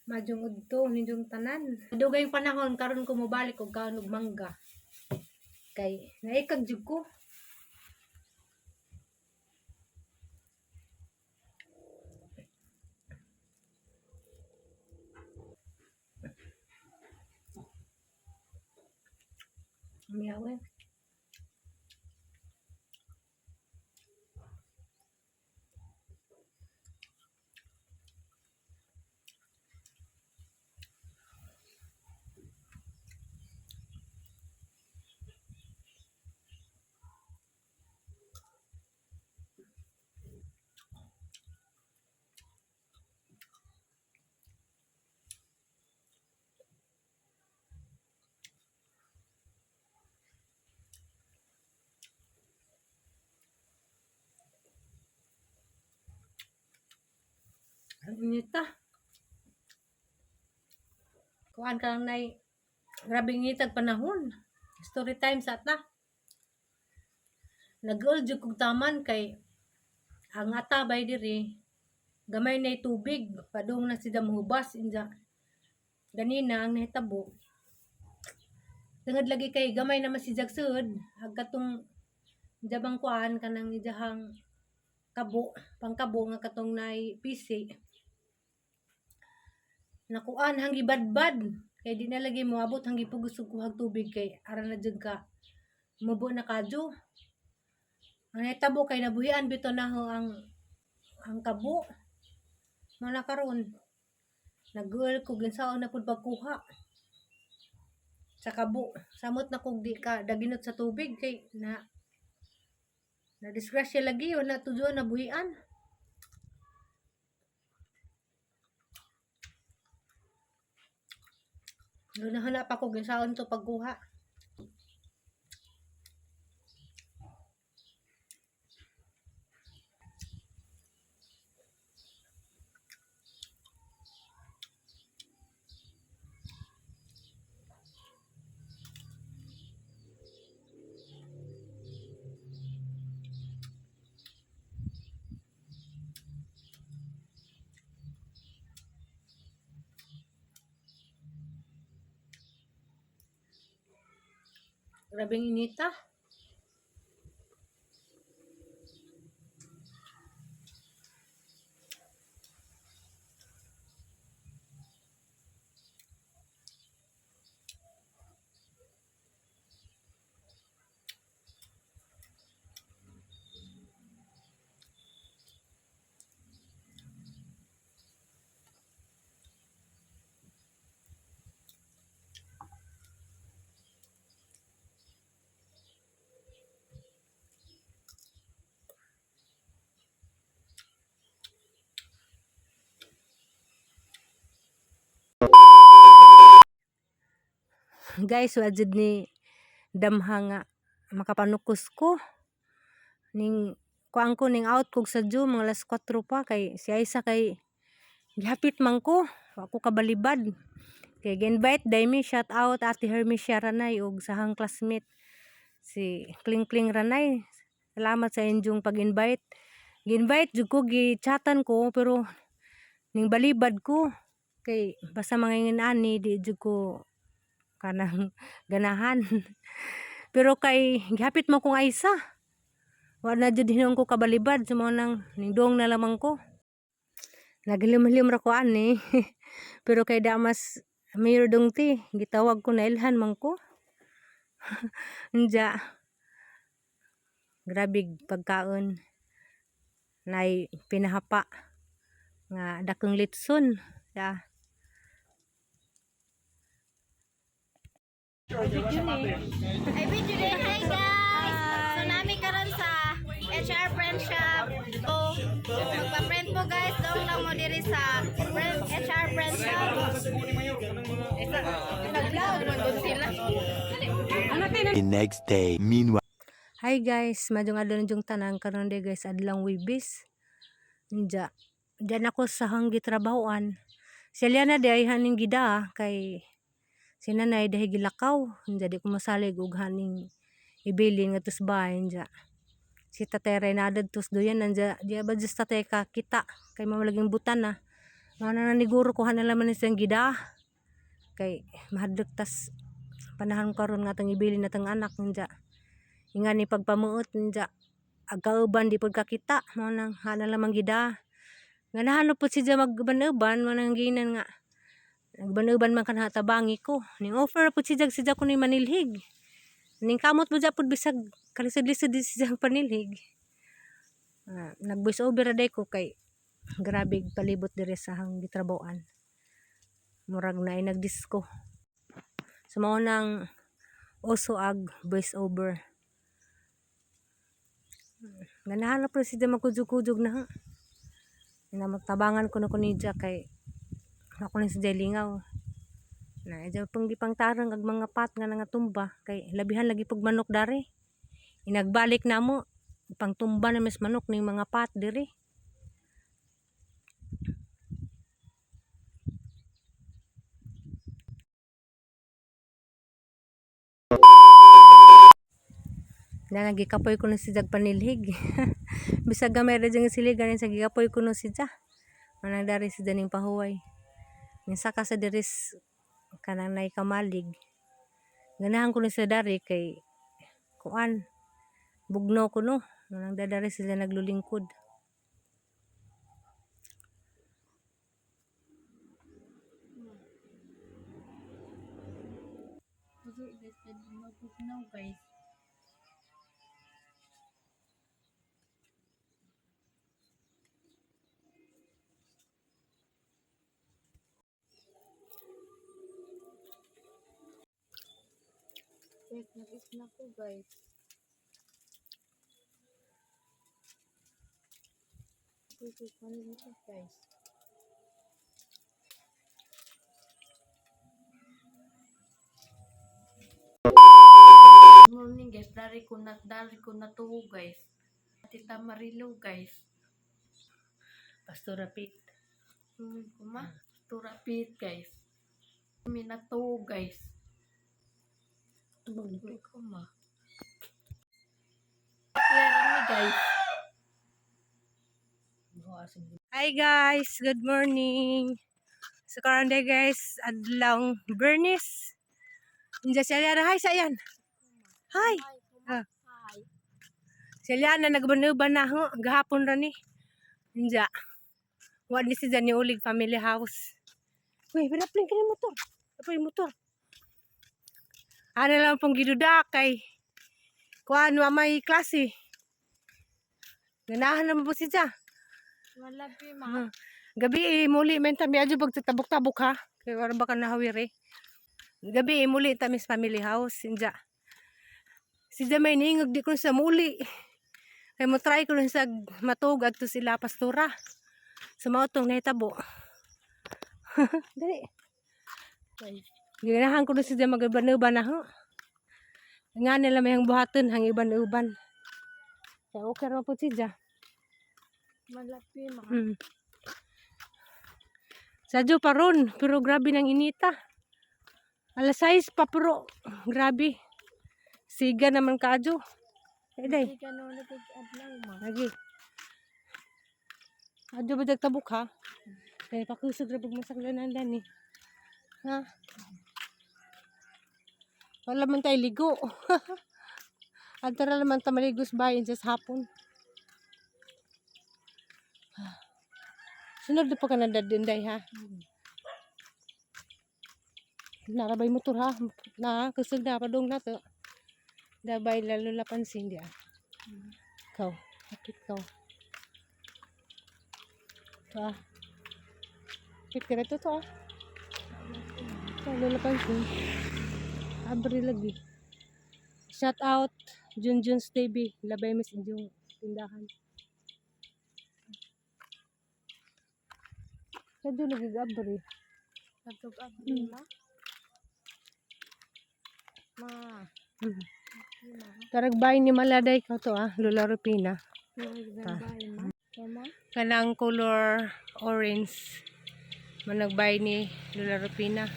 Madyong udto ninyong tanan. Dugay panahon karon ko mobalik og kaon og mangga. Kay naikag jud ko. Umiyaw eh. Ang init ah. Kuan ka lang nay. Grabe ngitag panahon. Story time sa ata. Nag-ul jud kog taman kay ang atabay diri gamay na tubig padung na sila mohubas inja ganina ang nahitabo tungod lagi kay gamay naman si Jagsud ag katong jabang kuan kanang ijahang kabo pangkabo nga katong nay PC nakuan hanggi badbad kay di na lagi moabot hanggi pugos og kuhag tubig kay ara na jud ka mubo na kadyo. Ang nahitabo kay nabuhian bitaw naho ang kabo mo na karon nag-uol ko ginsaon na pud pagkuha sa kabo. Samot na kog di ka daginot sa tubig kay na na disgrasya lagi yun na tujuan na buhian. Gunahana pa ko ginsaon to pagkuha. Grabeng inita. Guys, wa jud ni damha nga makapanukos ko. Ning kuan ko ning out kog sa gym mga alas 4 pa kay si Aisa kay gihapit man ko. Wa ko kabalibad. Kay gi-invite day mi, shout out Ate Hermie Ranay og sahang classmate si Kling Kling Ranay. Salamat sa inyong pag-invite. Gi-invite jud ko, gi-chatan ko pero ning balibad ko kay basta mga ingin ani di jud ko kanang ganahan. Pero kay gihapit mo kong Aisa. Wa na jud hinuon ko kabalibad sa mga nang ningdong na lamang ko. Naghilim-hilim ra ko ani. Pero kay damas mayor dong ti, gitawag ko na ilhan man ko. Unja. Grabe pagkaon. Nay pinahapa nga dakong litson. Ya. Ay, video din. Hi guys! So nami karon sa HR Print Shop. So, magpa-print po guys. Doon lang mo diri sa HR Print Shop. Nag-vlog man gud sila. The next day, meanwhile. Hi guys, madyong adlaw ninyong tanan karon day guys adlang Webes. Unja. Diyan ako sa hanggi trabahoan. Si Eliana di ay haning gida kay si nanay dahi gilakaw. Unja di ko masalig og haning ibilin nga tos bahay unja. Si tatay Renada tos doyan nanja di ba just tatay ka kita kay mamalaging butan na. Mao na naniguro ko na laman ni siyang gida. Kay mahadlok tas panahon karon nga atong ibilin natong anak ninja. Inga ni pagpamuot ninja. Agkauban di pud kakita mao nang hana lamang gida. Ganahan pud siya magban-uban mao nang ginan nga nagban-uban man kanha tabangi ko. Ning offer pud siya siya ko ni manilhig. Ning kamot mo pud bisag kalisod-lisod di siya ang panilhig. Ah, nag voice over ra day ko kay grabe palibot diri sa hang gitrabahoan. Murag naay nagdisko. So mao nang uso ag voice over. Ganahan na po siya magkujog-kujog na ha. Tabangan ko na ko niya kay ako ni siya lingaw. Na idya pang gipangtarang ag mga pat nga nangatumba kay labihan lagi pag manok dari. Inagbalik na mo pangtumba na mis manok ning mga pat diri. Na nagikapoy ko na si Jag panilhig. Bisag gamay ra dyan nga sili ganin sa gikapoy ko no siya. Manang dari si ning pahuway. Minsa ka sa diris kanang nay kamalig. Ganahan ko ni sa dari kay kuan bugno ko no. Manang dadari sila naglulingkod. Guys, pwede mabugnaw guys. Wait, nag-snack ko guys. Wait, wait, 1 minute guys. Morning guys, dari ko na tuwo guys. Tita Marilo guys. Pastora Pete. Kuma, turapit guys. Minato guys. Tubag Kuma. Meron mi guys. Hi guys, good morning. So karon day guys, adlaw Bernice. Inja si Aliana, hi sa ayan. Hi. Ah. Si Aliana nagbanuban na ho, gahapon ra ni. Inja. Wa ni si Jani ulig family house. Uy, pinapling kini motor. Apa yung motor? Ano lang pong giduda kay kuan wa may klase. Ganahan naman po siya. Wala pi ma. Ah. Gabi eh, muli men tami adyo pag tabok-tabok ha. Kay wala ba ka nahawir eh. Gabi eh, muli tami sa family house inja. Si Jamay niingog di ko sa muli. Kay mo try ko lang sa matug adto sila pastora. Sa mao tong nahitabo. Dali. Guys. Ginahan ko na si Jamay mag-uban na ho. Nga nila may hang buhaton hang iban-uban. Kaya okay ra po siya. Wala pi ma. Sadyo pa ron, pero grabe ng inita. Alas 6 pa pero grabe. Siga naman kaadyo. Eh day, Hindi ka no nag-adlaw ma. lagi. Adyo ba tabok ha? Kaya pakusog ra pag masaklan ni. Ha? Wala man tayo ligo. Antara naman ta maligo sa bayan sa hapon. Sunod na pa ka na dadinday ha. Narabay motor ha. Na, kusog na padung na to. Dabay lalo lapansin dia. Ikaw, kapit ka. Ito ah. Kapit ka na to to ah. Lalo lapansin. Abri lagi. Shout out Junjun's TV. Labay mis inyong tindahan. Kaya doon nagigabri. Nagtug-abri ma. Ma. Ma. Karagbay ni Maladay ka to ah, Lola Rupina. Nagdambay ma. Mama. Kanang color orange. Managbay ni Lola Rupina.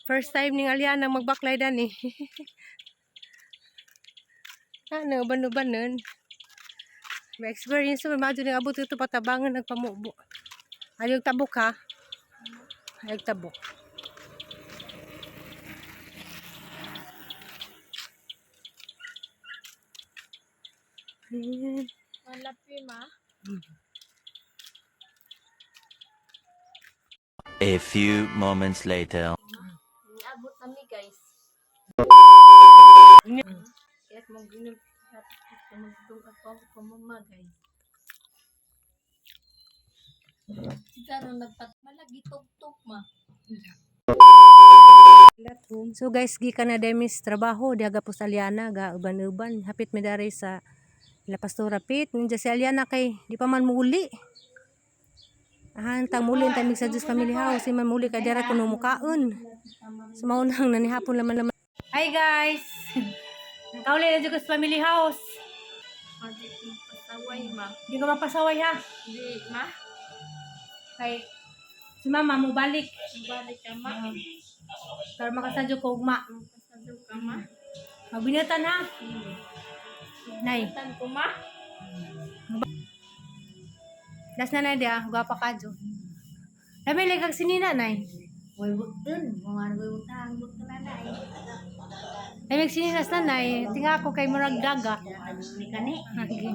First time ning Aliana magbaklay dan eh. Ano, uban-uban nun. May experience mo, imagine nga abot ito patabangan nagpamubo. Ayog tabok ha. Ayog tabok. Ayan. Malapi ma. A few moments later. Niabot nami, guys. Kaya mong ginom magdung ako pamama, guys. Siguro nagpat malagi tugtog ma. So guys, gikan na demis trabaho diha po sa Aliana ga uban-uban hapit mi dari sa La Pastora Pit. Ninja si Aliana kay di pa man muli. Ahan tang muli ang tamig sa Diyos Family House, si man muli kay dira kuno mukaon. So mao nang nanihapon laman laman. Hi guys. Nakauli na jud ko sa Family House. Madi pasaway ma. Di ko mapasaway ha. Di ma. Kay si mama mo balik. Balik ka ma. Pero makasadyo ko ugma. Pasadyo ka ma. Magbinatan ha. Nay, Tan ko ma. las na nay dia, gwapa ka jo. Lami lagi kag sinina nay. Way butun, mga way butang butun na nay. Lami kag sininas na nay, tinga ako kay murag daga. Ni kani. Okay.